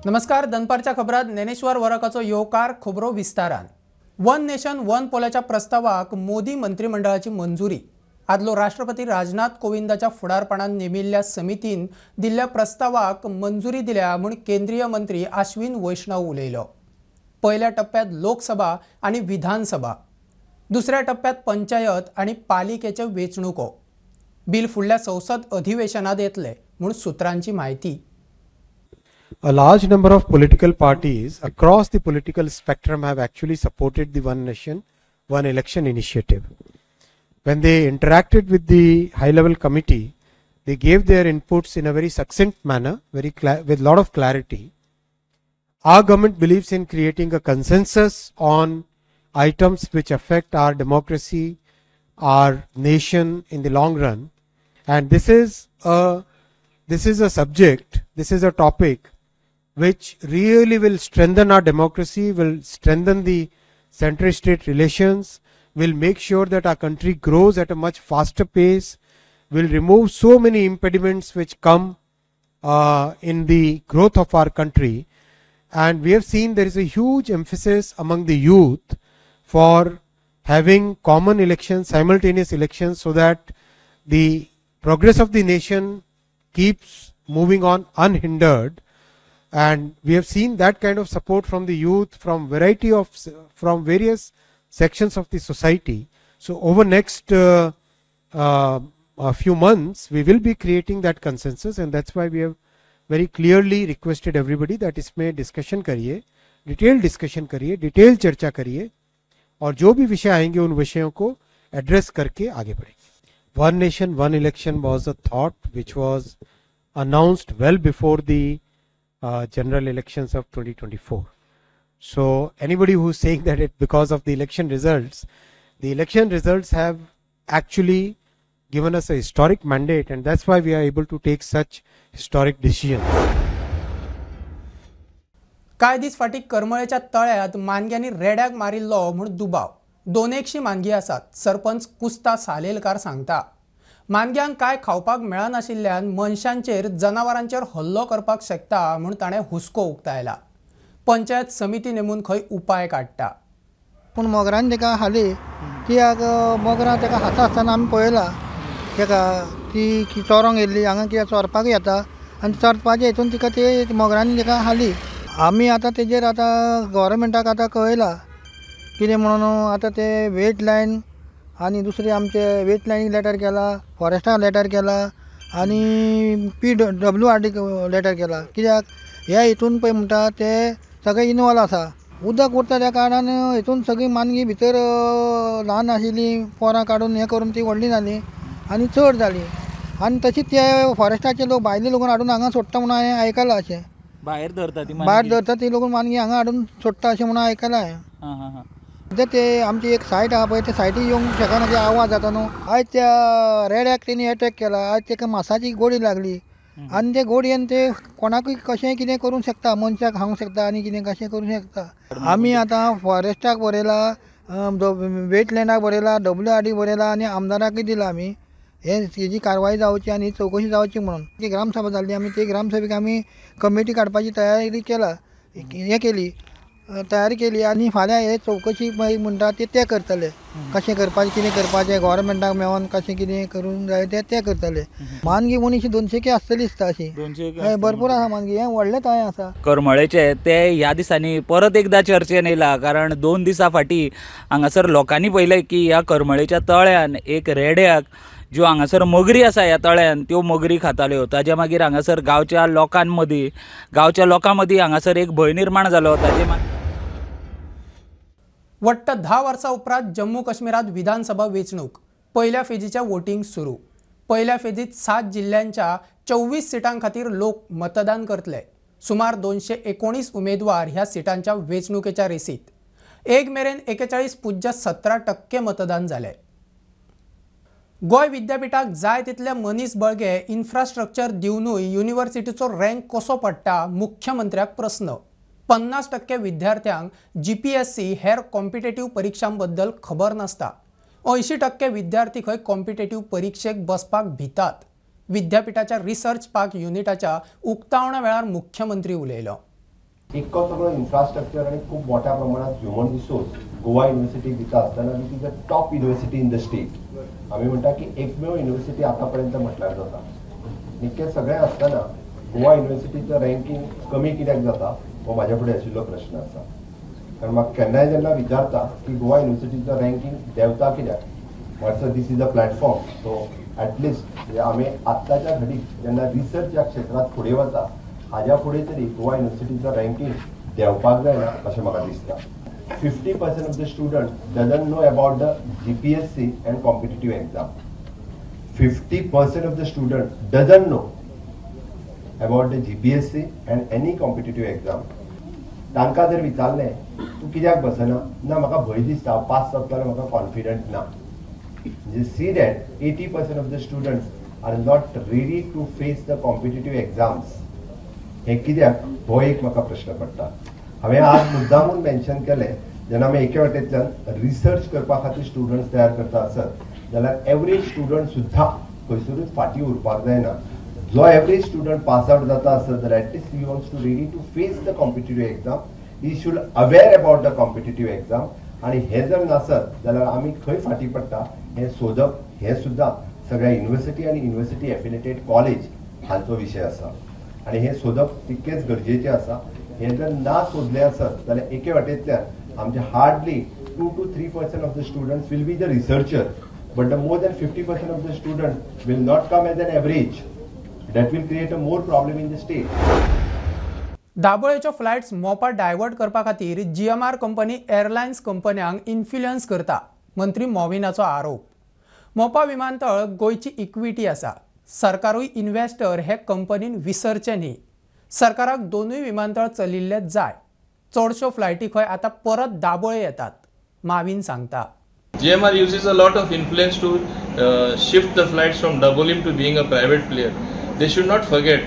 नमस्कार, दनपारच्या खबरात ज्ञानेश्वर वरकाचो येवकार. खबरो विस्तारान. वन नेशन वन पोलाच्या प्रस्तावाक मोदी मंत्रिमंडळाची मंजुरी. आदलो राष्ट्रपती राजनाथ कोविंदाच्या फुडारपणान नेमिल्ल्या समितीन दिल्ल्या प्रस्तावाक मंजुरी दिल्या म्हूण केंद्रीय मंत्री आश्विन वैष्णव उलयलो. पयल्या टप्प्यात लोकसभा आनी विधानसभा, दुसऱ्या टप्प्यात पंचायत आनी पालिकेच्यो वेंचणुको. बिल फुडल्या संसद अधिवेशनात येतले म्हूण सूत्रांची म्हायती. A large number of political parties across the political spectrum have actually supported the One Nation, One Election initiative. When they interacted with the high-level committee, they gave their inputs in a very succinct manner, with a lot of clarity. Our government believes in creating a consensus on items which affect our democracy, our nation in the long run. And this is a subject, this is a topic which really will strengthen our democracy, will strengthen the center-state relations, will make sure that our country grows at a much faster pace, will remove so many impediments which come in the growth of our country. And we have seen there is a huge emphasis among the youth for having common elections, simultaneous elections, so that the progress of the nation keeps moving on unhindered. And we have seen that kind of support from the youth, from from various sections of the society. So over next a few months, we will be creating that consensus, and that's why we have very clearly requested everybody that इसमें discussion करिए, detailed discussion करिए, detailed चर्चा करिए, और जो भी विषय आएंगे उन विषयों को address करके आगे बढ़ेंगे. One nation, one election was a thought which was announced well before the general elections of 2024. So anybody who's saying that it because of the election results have actually given us a historic mandate, and that's why we are able to take such historic decisions. काय दीस फाटीं करमळेच्या तळ्यांत मानग्यांनी रेड्याक मारिल्लो म्हूण दुबाव. 200 मानगी आसात, सरपंच कुस्ता सालेलकार सांगता. मानग्यांक काय खावपाक मेळनाशिल्ल्यान मनशांचेर जनावरांचेर हल्लो करपाक शकता म्हूण ताणें हुस्को उक्तायला. पंचायत समिती नेमून खंय उपाय काडटा. पूण मोगरान ताका हाली कित्याक मोगरां ताका खाता आसतना आमी पळयला ताका ती चोरोंक येयल्ली हांगा, कित्याक चोरपाक येता आनी चोरपाच्या हितून तिका ते मोगरांनी ताका हाली. आमी आतां तेजेर आतां गव्हर्मेंटाक आतां कळयला कितें म्हणून आतां ते वेट लायन आनी दुसरे आमचे वेट लायनीक लेटर केला, फॉरेस्टाक लेटर केला आनी PWRD letter केला. कित्याक ह्या हितून पळय म्हणटा ते सगळे इनवॉल्व आसा. उदक उरता त्या कारणान हितून सगळीं मानगी भितर ल्हान आशिल्लीं पोरां काडून हें करून ती व्हडली जाली आनी चड जाली. आनी तशीच ते फॉरेस्टाचे लोक भायले लोक हाडून हांगा सोडटा म्हणून हांवें आयकलां. अशें भायर धरता ती, भायर धरता ती लोक मानगी हांगा हाडून सोडटा अशें म्हणून आयकलां हांवें. ते आमची एक सायट आहा पळय, त्या सायटी येवंक शकना, ते आवाज जाता न्हू. आयज त्या रेड्याक तेणी एटॅक केला, आयज तेका मासाची गोडी लागली आनी ते गोडयेन ते कोणाकूय कशें कितें करूंक शकता, मनशाक खावंक शकता आनी कितें कशें करूंक शकता. आमी आतां फॉरेस्टाक बरयला, वेटलँडाक बरयला, WRD बरयला आनी आमदाराकूय दिला आमी हे हेजी कारवाय जावची आनी चवकशी जावची म्हणून. ती ग्रामसभा जाल्ली, आमी ती ग्रामसभेक आमी कमिटी काडपाची तयारी केला, हें केली, तयारी केली आनी फाल्यां हे चवकशी म्हणटा ते ते करतले, कशें करपाचें कितें करपाचें, गव्हर्मेंटाक मेळोन कशें कितें करूंक जाय ते ते करतले. मानगी मनीस 200 आसतली दिसता, अशी हय भरपूर आसा मानगी, हें व्हडलें तळें आसा. करमळेचे ते ह्या दिसांनी परत एकदा चर्चेन येयला, कारण 2 दिसां फाटीं हांगासर लोकांनी पळयलें की ह्या करमळेच्या तळ्यान एक रेड्याक ज्यो हांगासर मगरी आसा ह्या तळ्यान त्यो मगरी खाताल्यो. ताजे मागीर हांगासर गांवच्या लोकां मदीं हांगासर एक भंय निर्माण जालो. ताजे वट्ट 10 वर्सां उपरांत जम्मू काश्मीरात विधानसभा वेंचणूक. पयल्या फेजीच्या वोटिंग सुरू. पयल्या फेजीत 7 जिल्ल्यांच्या 24 सिटां खातीर लोक मतदान करतले. सुमार 219 उमेदवार ह्या सिटांच्या वेंचणुकेच्या रेसीत. एक मेरेन 41.17% मतदान जालें. गोंय विद्यापीठाक जाय तितले मनीस बळगे इन्फ्रास्ट्रक्चर दिवनूय युनिव्हर्सिटीचो रँक कसो पडटा, मुख्यमंत्र्याक प्रस्न. 50% विद्यार्थ्यांक GPSC हेर कॉम्पिटेटिव्ह परीक्षांबद्दल खबर नासता. 80% विद्यार्थी खंय कॉम्पिटेटिव्ह परीक्षेक बसपाक भितात. विद्यापीठाच्या रिसर्च पार्क युनिटाच्या उक्तावणा वेळार मुख्यमंत्री उलयलो. इतको सगळो इन्फ्रास्ट्रक्चर आनी खूब मोठ्या प्रमाणात ह्युमन रिसोर्स गोवा युनिवर्सिटीक दिता आसतना which is a top university in the state. आमी म्हणटा की एकमेव युनिवर्सिटी आतापर्यंत म्हटल्यार जाता. इतकें सगळें आसतना गोवा युनिवर्सिटीचो रँकींग कमी कित्याक जाता हो म्हाज्या फुडें आशिल्लो प्रश्न आसा. कारण म्हाका केन्नाय जेन्ना विचारता की गोवा युनिवर्सिटीचो रँकींग देंवता कित्याक, म्हटल्यार this is a platform. So at least आमी आत्ताच्या घडीक जेन्ना रिसर्च ह्या क्षेत्रांत फुडें वता हाज्या फुडें तरी गोवा युनिवर्सिटीचो रँकींग देंवपाक जायना अशें म्हाका दिसता. 50% of the student doesn't know about the GPSC and competitive exam. 50% of the student doesn't know about the GPSC and any competitive exam. तांकां जर विचारलें तूं कित्याक बसना, ना म्हाका भंय दिसता, पास जातलो जाल्यार म्हाका कॉन्फिडंट ना. म्हणजे see that 80% of the students are not ready to face the competitive exams. हें कित्याक हो एक म्हाका प्रश्न पडटा. हांवें आज मुद्दामून मेन्शन केलें जेन्ना आमी एके वाटेंतल्यान रिसर्च करपा खातीर स्टुडंट्स तयार करता आसत जाल्यार एवरेज स्टुडंट सुद्दां खंयसरूच फाटीं उरपाक जायना. जो एवरेज स्टुडंट पास आवट जाता आसत जाल्यार at least he wants to ready to face the competitive exam, he should aware about the competitive exam. आनी हें जर नासत जाल्यार आमी खंय फाटीं पडटा हें सोदप हें सुद्दां सगळ्या युनिवर्सिटी आनी युनिवर्सिटी एफिलिएटेड कॉलेज हांचो विशय आसा आनी हें सोदप तितकेंच गरजेचें आसा. हें जर ना सोदलें आसत जाल्यार एके वाटेंतल्यान आमचे hardly 2 to 3% of the students will be the researcher, but the more than 50% of the student will not come as an average. That will create a more problem in the state. दाबोळेच्यो flights Mopa divert करपा खातीर GMR company airlines कंपन्यांक influence करता, मंत्री मॉविनाचो आरोप. मोपा विमानतळ गोंयची equity आसा, सरकारूय investor हे कंपनीन विसरचे न्ही. सरकाराक दोनूय विमानतळ चलिल्ले जाय. चडश्यो फ्लायटी खंय आतां परत दाबोळे येतात, माविन सांगता. GMR uses a lot of influence to shift the flights from Dabolim to being a private player. They should not forget,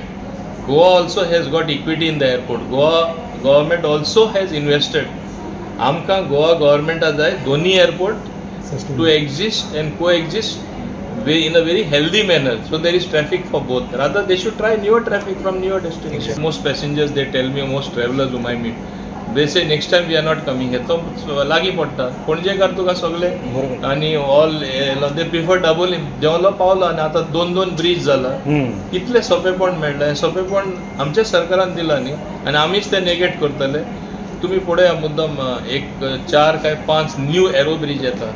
Goa also has got equity in the airport. Goa government also has invested. आमकां गोवा गव्हर्नमेंटा जाय दोनी airport to exist and coexist in a very healthy manner. So there is traffic for both. Rather they should try newer traffic from newer destinations. Most passengers, they tell me, most travelers whom I meet, they say next time we are not coming here. तो लागीं पडटा पणजेकार तुका सगळे आनी all they prefer Dabolim. देंवलो पावलो आनी आतां दोन दोन ब्रीज जाला, कितलें सोंपेपण मेळ्ळें. सोंपेपण आमच्या सरकारान दिलां न्ही आनी आमीच तें नेगेट करतले. तुमी पळया मुद्दम एक 4 काय 5 न्यू एरो ब्रीज येता,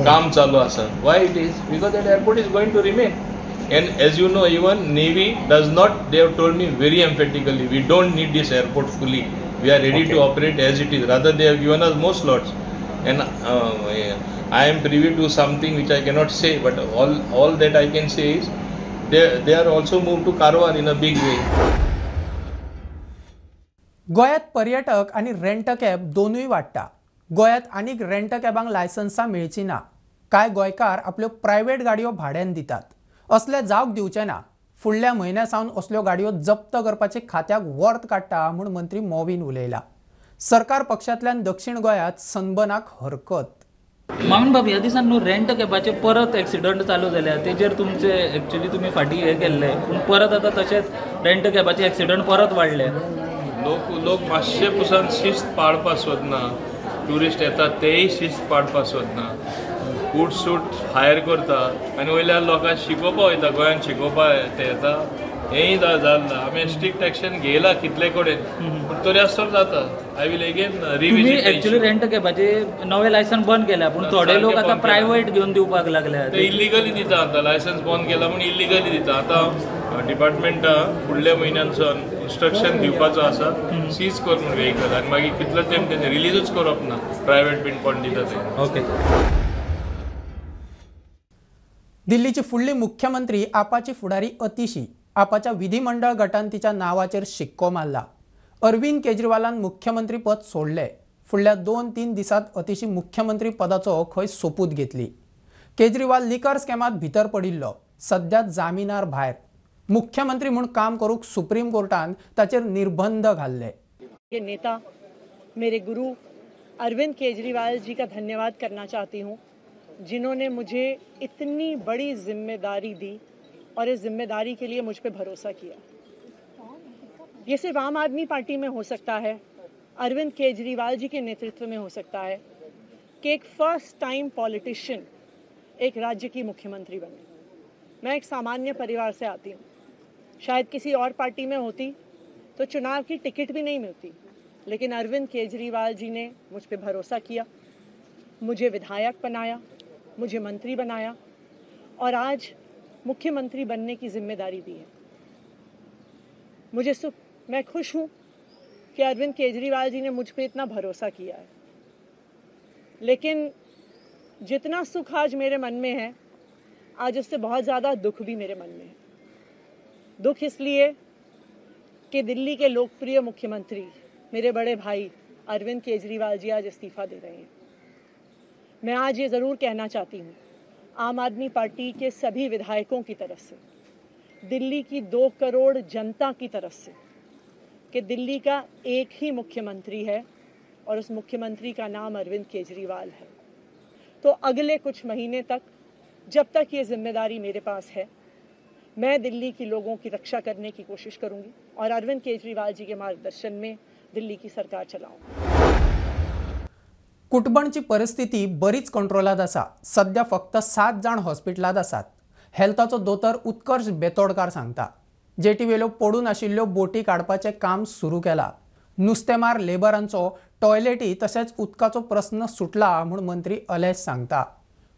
काम चालू आसा. Why it is? Because that airport is going to remain. And as you know, even Navy does not, they have told me very emphatically, we don't need this airport fully. We are ready to operate as it is. Rather, they have given us more slots. And I am privy to something which I cannot say, but all that I can say is they are also moved to Karwar in a big way. गोंयांत पर्यटक आनी rent cab दोनूय वाडटा. गोंयांत आनीक rent कॅबांक लायसन्सां मेळची ना. कांय गोंयकार आपल्यो प्रायव्हेट गाडयो भाड्यान दितात. असले जावंक दिवचे ना. फुडल्या म्हयन्या सावन असल्यो गाडयो जप्त करपाचे खात्याक वर्त काडटा म्हूण मंत्री मॉविन उलयला. सरकार पक्षांतल्यान दक्षिण गोंयांत सनबर्नाक हरकत. माविन बाब, ह्या दिसान न्हू रेंट कॅबाचे परत एक्सिडंट चालू जाल्या, तेजेर तुमचे एक्चुअली तुमी फाटीं हें केल्लें, पूण परत आतां तशेंच रेंट कॅबाचे एक्सिडंट परत वाडले. लोक मातशे पसून शिस्त पाळपाक सोदना. ट्युरिस्ट येतात तेय शिस्त पाळपाक सोदना. कूट सूट हायर करता आनी वयल्या लोकांक शिकोवपा वयता, गोंयांत शिकोवपा ते येता. हेंय जालां. आमी स्ट्रिक्ट एक्शन घेयला कितले कडेन, पूण तरी आसतना जाता. I will again revisit. Actually rent कॅबाचे नवे लायसन बंद केल्या, पूण थोडे लोक आतां प्रायवेट घेवन दिवपाक लागल्या. ते इलिगली दिता आतां. लायसन्स बंद केला म्हूण इलिगली दिता. आतां डिपार्टमेंटा फुडल्या म्हयन्यान इन्स्ट्रक्शन दिवपाचो आसा, सीज कर म्हूण व्हेकल आनी मागीर कितलो तेंप तें रिलीजूच करप ना, प्रायवेट बीन कोण दिता ते. ओके. दिल्लीची फुडली मुख्यमंत्री आपाची फुडारी अतिशी. आपाच्या विधिमंडळ गटान तिच्या नावाचेर शिक्को मारला. अरविंद केजरीवालान मुख्यमंत्री पद सोडले. फुडल्या 2-3 दिसात अतिशी मुख्यमंत्री पदाचो खंय सोपूत घेतली. केजरीवाल लिकर स्कॅमात भितर पडिल्लो, सद्या जामिनार भायर. मुख्यमंत्री म्हूण काम करूंक सुप्रीम कोर्टान ताचेर निर्बंध घाल्ले. नेता मेरे गुरु अरविंद केजरीवाल जी का धन्यवाद करना चाहती हूँ, जिन्होंने मुझे इतनी बड़ी जिम्मेदारी दी और इस जिम्मेदारी के लिए मुझ पे भरोसा किया। ये सिर्फ आम आदमी पार्टी में हो सकता है, अरविंद केजरीवाल जी के नेतृत्व में हो सकता है कि एक फर्स्ट टाइम पॉलिटिशियन एक राज्य की मुख्यमंत्री बने। मैं एक सामान्य परिवार से आती हूँ, शायद किसी और पार्टी में होती तो चुनाव की टिकट भी नहीं मिलती, लेकिन अरविंद केजरीवाल जी ने मुझ पर भरोसा किया, मुझे विधायक बनाया, मुझे मंत्री बनाया और आज मुख्यमंत्री बनने की जिम्मेदारी दी है। मुझे सुख, मैं खुश हूँ कि अरविंद केजरीवाल जी ने मुझ पे इतना भरोसा किया है, लेकिन जितना सुख आज मेरे मन में है, आज उससे बहुत ज़्यादा दुख भी मेरे मन में है। दुख इसलिए कि दिल्ली के लोकप्रिय मुख्यमंत्री मेरे बड़े भाई अरविंद केजरीवाल जी आज इस्तीफ़ा दे रहे हैं। मैं आज ये ज़रूर कहना चाहती हूँ, आम आदमी पार्टी के सभी विधायकों की तरफ से, दिल्ली की 2 करोड़ जनता की तरफ से, कि दिल्ली का एक ही मुख्यमंत्री है और उस मुख्यमंत्री का नाम अरविंद केजरीवाल है। तो अगले कुछ महीने तक, जब तक ये जिम्मेदारी मेरे पास है, मैं दिल्ली के लोगों की रक्षा करने की कोशिश करूंगी और अरविंद केजरीवाल जी के मार्गदर्शन में दिल्ली की सरकार चलाऊंगी। कुटबणची परिस्थिती बरीच कंट्रोलात आसा। सध्या फक्त 7 जाण हॉस्पिटलांत आसात। हेल्थाचो दोतोर उत्कर्ष बेतोडकार सांगता, जेटीवेल्यो पडून आशिल्ल्यो बोटी काडपाचें काम सुरू केला। नुस्तेमार लेबरांचो टॉयलेटी तशेंच उदकाचो प्रस्न सुटला म्हूण मंत्री अलेश सांगता।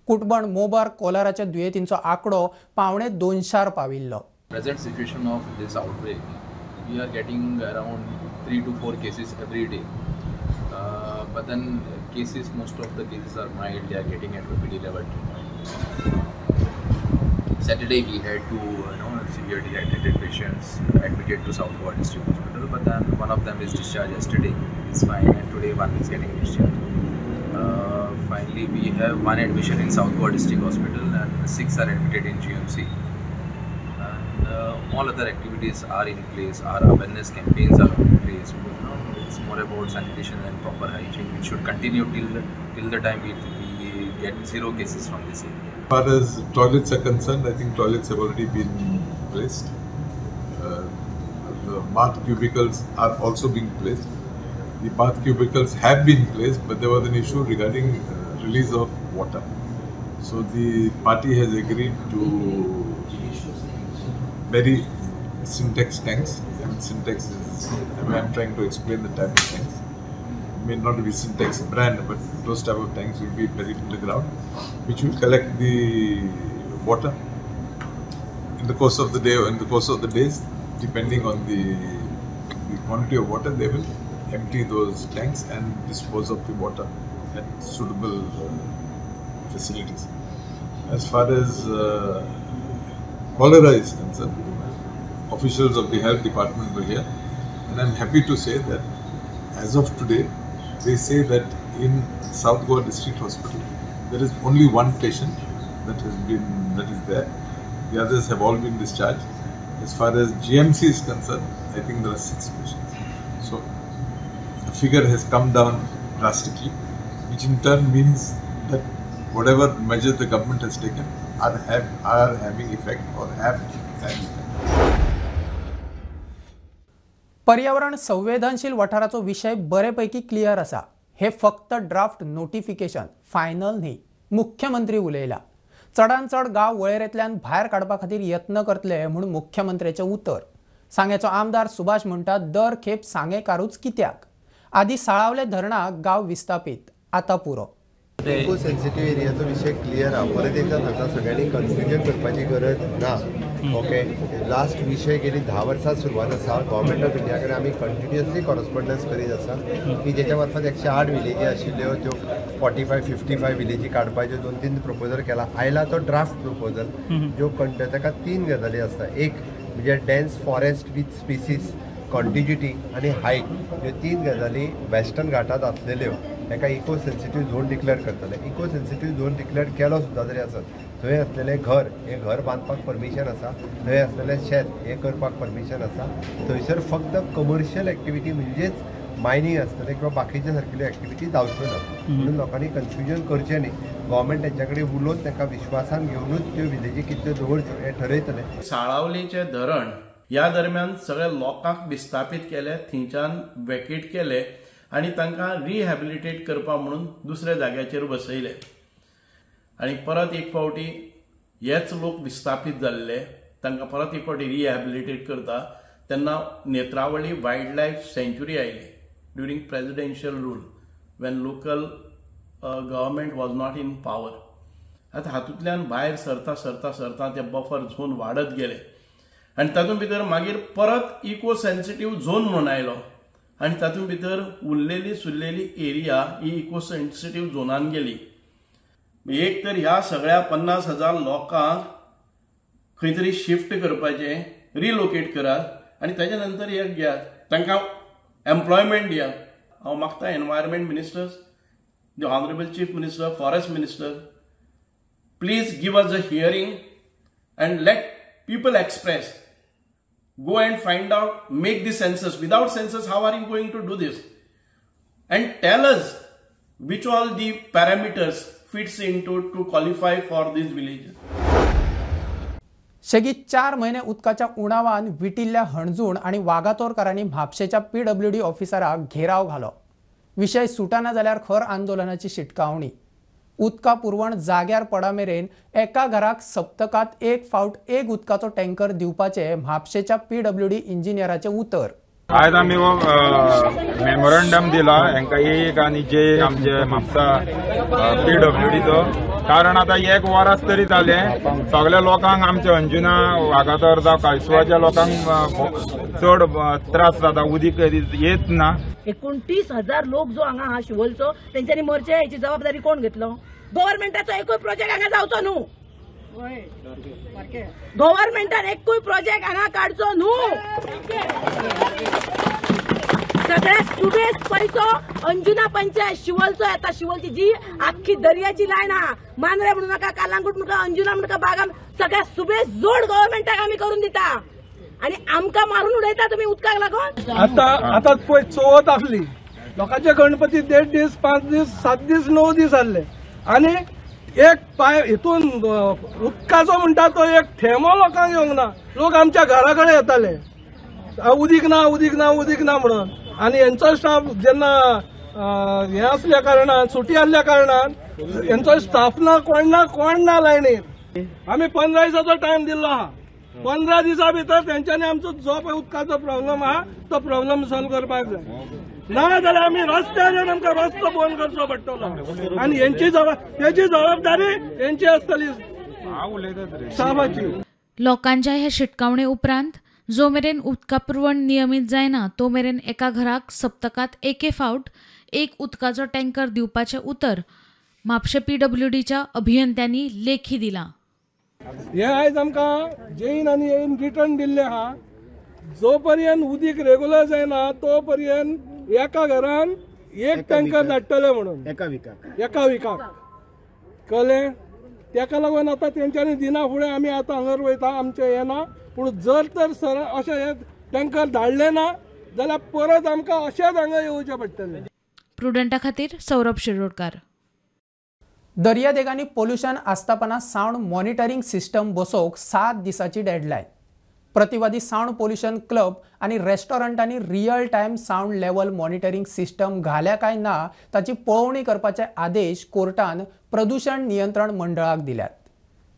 कुटबण मोबार कोलराच्या दुयेंतींचो आंकडो 175 पाविल्लो। Present situation of this outbreak, we are getting around 3 to 4 cases every day. But then cases, most of the cases are mild. They are getting at OPD level treatment. Saturday we had 2 severe dehydrated patients admitted to South Goa District Hospital, but then one of them is discharged yesterday, is fine, and today one is getting discharged. Finally, we have 1 admission in South Goa District Hospital and 6 are admitted in GMC. And all other activities are in place. Our awareness campaigns are in place. It's more about sanitation and proper hygiene, which should continue till the time we get 0 cases from this area. As far as toilets are concerned, I think toilets have already been placed. The bath cubicles are also being placed. The bath cubicles have been placed, but there was an issue regarding release of water. So the party has agreed to bury Sintex tanks. I mean, Sintex is, I mean, I'm trying to explain the type of tanks. It may not be Sintex brand, but those type of tanks will be buried in the ground, which will collect the water in the course of the day or in the course of the days, depending on the quantity of water, they will empty those tanks and dispose of the water at suitable facilities. As far as cholera is concerned, officials of the health department were here, and I'm happy to say that as of today, they say that in South Goa District Hospital there is only 1 patient that is there. The others have all been discharged. As far as GMC is concerned, I think there are 6 patients. So the figure has come down drastically, which in turn means that whatever measures the government has taken are having effect or have had effect. पर्यावरण संवेदनशील वाठाराचो विशय बरेपैकी clear आसा। हे फक्त draft notification, final न्ही, मुख्यमंत्री उलयला। चडान चड गांव वळेरेंतल्यान भायर काडपा खातीर यत्न करतले म्हूण मुख्यमंत्र्याचें उतर। सांगेचो आमदार सुभाष म्हणटा, दर खेप सांगेकारूच कित्याक? आदी साळावले धरणाक गांव विस्थापीत, आतां पुरो। इको सेन्सिटीव एरियाचो विशय क्लियर आहा। परत एकदा सांगता, सगळ्यांनी कन्फ्युजन करपाची गरज ना। ओके, लास्ट विशय गेली 10 वर्सां सुरवात आसा। गव्हर्मेंट ऑफ इंडिया कडेन आमी कंटिन्युअसली कॉरस्पॉन्डन्स करीत आसा की जेच्या मार्फत 108 विलेजी आशिल्ल्यो ज्यो 45 55 विलेजी काडपाच्यो 2-3 प्रपोजल केला। आयला तो ड्राफ्ट प्रपोजल ज्यो ताका 3 गजाली आसता। एक म्हणजे dense forest with species contiguity आनी हायट, ह्यो 3 गजाली वेस्टर्न घाटात आसलेल्यो ताका इको सेन्सिटीव झोन डिक्लेअर करतले। इको सेन्सिटीव झोन डिक्लेअर केलो सुद्दां तरी आसत, थंय आसलेलें घर हें घर बांदपाक परमिशन आसा, थंय आसलेलें शेत हें करपाक परमिशन आसा। थंयसर फक्त कमर्शियल एक्टिविटी म्हणजेच मायनींग आसतलें किंवा बाकीच्या सारकिल्ल्यो एक्टिविटी जावच्यो ना, म्हणून लोकांनी कन्फ्युजन करचें न्ही। गव्हर्मेंट तेंच्या कडेन उलोवन तांकां विश्वासान घेवनूच त्यो विलेजी कितल्यो दवरच्यो हें ठरयतलें। साळावलीचें धरण ह्या दरम्यान सगळ्या लोकांक विस्थापीत केले, थंयच्यान वेकेट केले आनी तांकां रिहॅबिलिटेट करपा म्हणून दुसऱ्या जाग्याचेर बसयले. आनी परत एक फावटी हेच लोक विस्थापीत जाल्ले तांकां परत एक फावटी रिहॅबिलिटेट करता तेन्ना नेत्रावळी वायल्ड लायफ सँच्युरी आयली during presidential rule when local government was not in power. आतां हातूंतल्यान भायर सरता सरता सरता ते बफर झोन वाडत गेले आनी तातूंत भितर मागीर परत इको सेन्सिटीव झोन म्हणून आयलो आनी तातूंत भितर उरलेली सुरलेली एरिया ही इको सेन्सिटीव झोनान गेली. एक तर ह्या सगळ्या 50,000 लोकांक खंय तरी शिफ्ट करपाचें, रिलोकेट करात आनी ताच्या नंतर एक घेयात, तांकां एम्प्लॉयमेंट दियात. हांव मागता environment ministers, the honourable chief minister, forest minister, please give us a hearing and let people express. Go and find out, make the census. Without census, how are you going to do this? And tell us which all the parameters fits into to qualify for these villages. शेगीत 4 महिने उदकाच्या उणावान विटिल्ल्या हणजूण आनी वागातोरकारांनी म्हापशेच्या PWD ऑफिसराक gherao घालो. विशय सुटाना जाल्यार खर आंदोलनाची शिटकावणी. उदका पुरवण जाग्यार पडा मेरेन एका घराक सप्तकांत एक फावट एक उदकाचो टँकर दिवपाचे म्हापशेच्या पीडब्ल्यूडी इंजिनियराचे उतर. आयज आमी हो मेमोरंडम दिला हांकां एक आनी जे आमचे म्हापसा पीडब्ल्यूडीचो, कारण आतां एक वरस तरी जालें सगळ्या लोकांक आमच्या अंजुना वागातोर जावं कालसुवाच्या लोकांक चड त्रास जाता, उदीक येत ना. 29,000 लोक जो हांगा आहा शिवोलचो तेंच्यांनी मरचे हेची जबाबदारी कोण घेतलो? गव्हर्मेंटाचो एकूय प्रोजेक्ट हांगा जावचो न्हू, गव्हर्मेंटान एकूय प्रोजेक्ट हांगा काडचो न्हू. सगळ्या सुबेस पयसो अंजुना पंचायत शिवोलचो येता. शिवोलची जी आख्खी दर्याची लायन आहा, मांद्रे म्हणू नाका, कालांगूट म्हणू नाका, अंजुना म्हणू नाका, बागाम, सगळ्या सुबेस जोड गव्हर्मेंटाक आमी करून दिता आनी आमकां मारून उडयता तुमी उदकाक लागून. आतां आतां पळय चवथ आसली, लोकांचे गणपती 1.5 दीस, 5 दीस, 7 दीस, 9 दीस आसले आनी एक पाय हितून उदकाचो म्हणटा तो एक थेंबो लोकांक येवंक ना. लोक आमच्या घरा कडेन येताले, उदीक ना, उदीक ना, उदीक ना म्हणून. आनी हेंचो स्टाफ जेन्ना हें आसल्या कारणान, सुटी आसल्या कारणान हेंचो स्टाफ ना, कोण ना, कोण ना लायनीर. आमी 15 दिसाचो टायम दिल्लो आहा. 15 दिसां भितर तेंच्यांनी आमचो जो पळय उदकाचो प्रॉब्लम आहा तो प्रॉब्लम सॉल्व करपाक जाय, ना जाल्यार आमी रस्त्यार येवन आमकां रस्तो बंद करचो पडटलो. आनी हेंची तेजी जबाबदारी हेंची आसतली स्टाफाची. लोकांच्या ह्या शिटकावणे उपरांत जो मेरेन उदका पुरवण नियमीत जायना तो मेरेन एका घराक सप्तकांत एके फावट एक उदकाचो टँकर दिवपाचें उतर म्हापशें पीडब्ल्यूडीच्या अभियंत्यांनी लेखी दिलां. हे आयज आमकां जेईन आनी एईन रिटर्न दिल्लें आहा. जो पर्यंत उदीक रेगुलर जायना तो पर्यंत एका घरान एक टँकर धाडटले म्हणून एका विकाक कळ्ळें. तेका लागून आतां तेंच्यांनी दिना फुडें आमी आतां हांगर वयता, आमचें हें ना. पूण जर तर सर अशें हे टँकर धाडले ना जाल्यार परत आमकां अशेंच हांगा येवचें पडटलें. प्रुडंटा खातीर सौरभ शिरोडकार. दर्यादेगांनी पोल्युशन आस्थापना सावंड मॉनिटरींग सिस्टम बसोवंक 7 दिसाची डेडलायन. प्रतिवादी सावंड पोल्युशन क्लब आनी रेस्टॉरंटांनी real time sound level monitoring system घाल्या काय ना ताची पळोवणी करपाचे आदेश कोर्टान प्रदूषण नियंत्रण मंडळाक दिल्यात.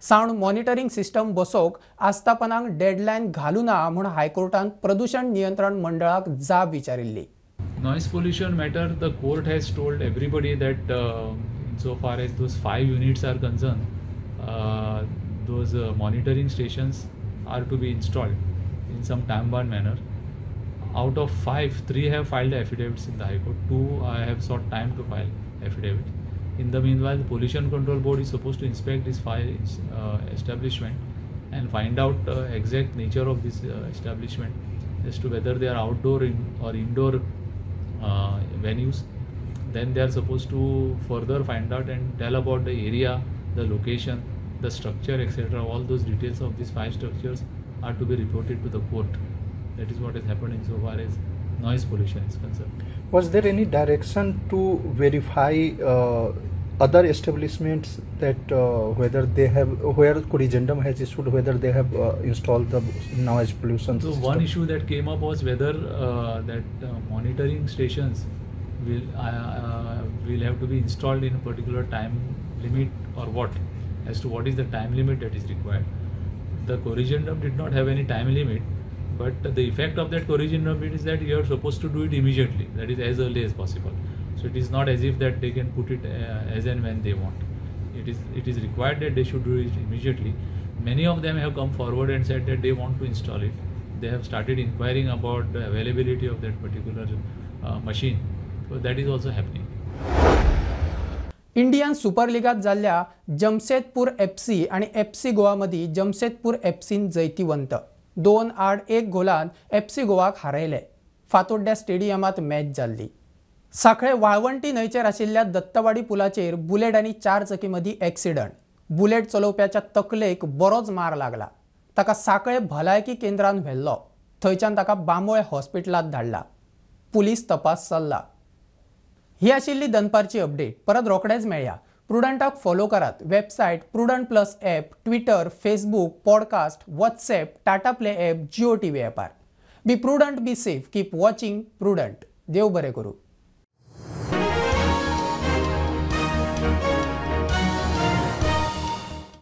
सावंड मॉनिटरींग सिस्टम बसोवंक आस्थापनांक डेडलायन घालू ना म्हूण हायकोर्टान प्रदूषण नियंत्रण मंडळाक जाब विचारिल्ली. Noise pollution matter, the court has told everybody that so far as those 5 units are concerned, those monitoring stations are to be installed in some time-bound manner. Out of 5, 3 have filed affidavits in the High Court, 2 I have sought time to file affidavit. In the meanwhile, the Pollution Control Board is supposed to inspect this 5 establishment and find out exact nature of this establishment as to whether they are outdoor or indoor venues. Then they are supposed to further find out and tell about the area, the location, the structure, etc. All those details of these 5 structures are to be reported to the court. That is what has happened in so far as noise pollution is concerned. Was there any direction to verify Other establishments that whether they have, where corrigendum has issued, whether they have installed the noise pollution So system. One issue that came up was whether that monitoring stations will have to be installed in a particular time limit or what, as to what is the time limit that is required. The corrigendum did not have any time limit, but the effect of that corrigendum is that you are supposed to do it immediately, that is as early as possible. So it is not as if that they can put it as and when they want. It is required that they should do it immediately. Many of them have come forward and said that they want to install it. They have started inquiring about the availability of that particular machine. So that is also happening. Indian super लिगात जाल्ल्या Jamshedpur FC आनी FC Goa मदीं जमशेदपूर एफसीन जैतिवंत 2-1 गोलान FC गोवाक हारयले. फातोड्ड्या स्टेडियमांत match जाल्ली. साखळे वाळवंटी न्हंयचेर आशिल्ल्या दत्तवाडी पुलाचेर बुलेट आनी 4 चकी मदीं एक्सिडंट. बुलेट चलोवप्याच्या तकलेक बरोच मार लागला. ताका साखळे भलायकी केंद्रान व्हेल्लो. थंयच्यान ताका बांबोळे हॉस्पिटलांत धाडला. पुलीस तपास चल्ला. ही आशिल्ली दनपारची अपडेट. परत रोखडेच मेळया. प्रुडंटाक फॉलो करात. Website Prudent plus app, Twitter, Facebook, podcast, WhatsApp, Tata Play app, Jio TV ॲपार. Be prudent, be safe, keep watching Prudent. देव बरें करूं.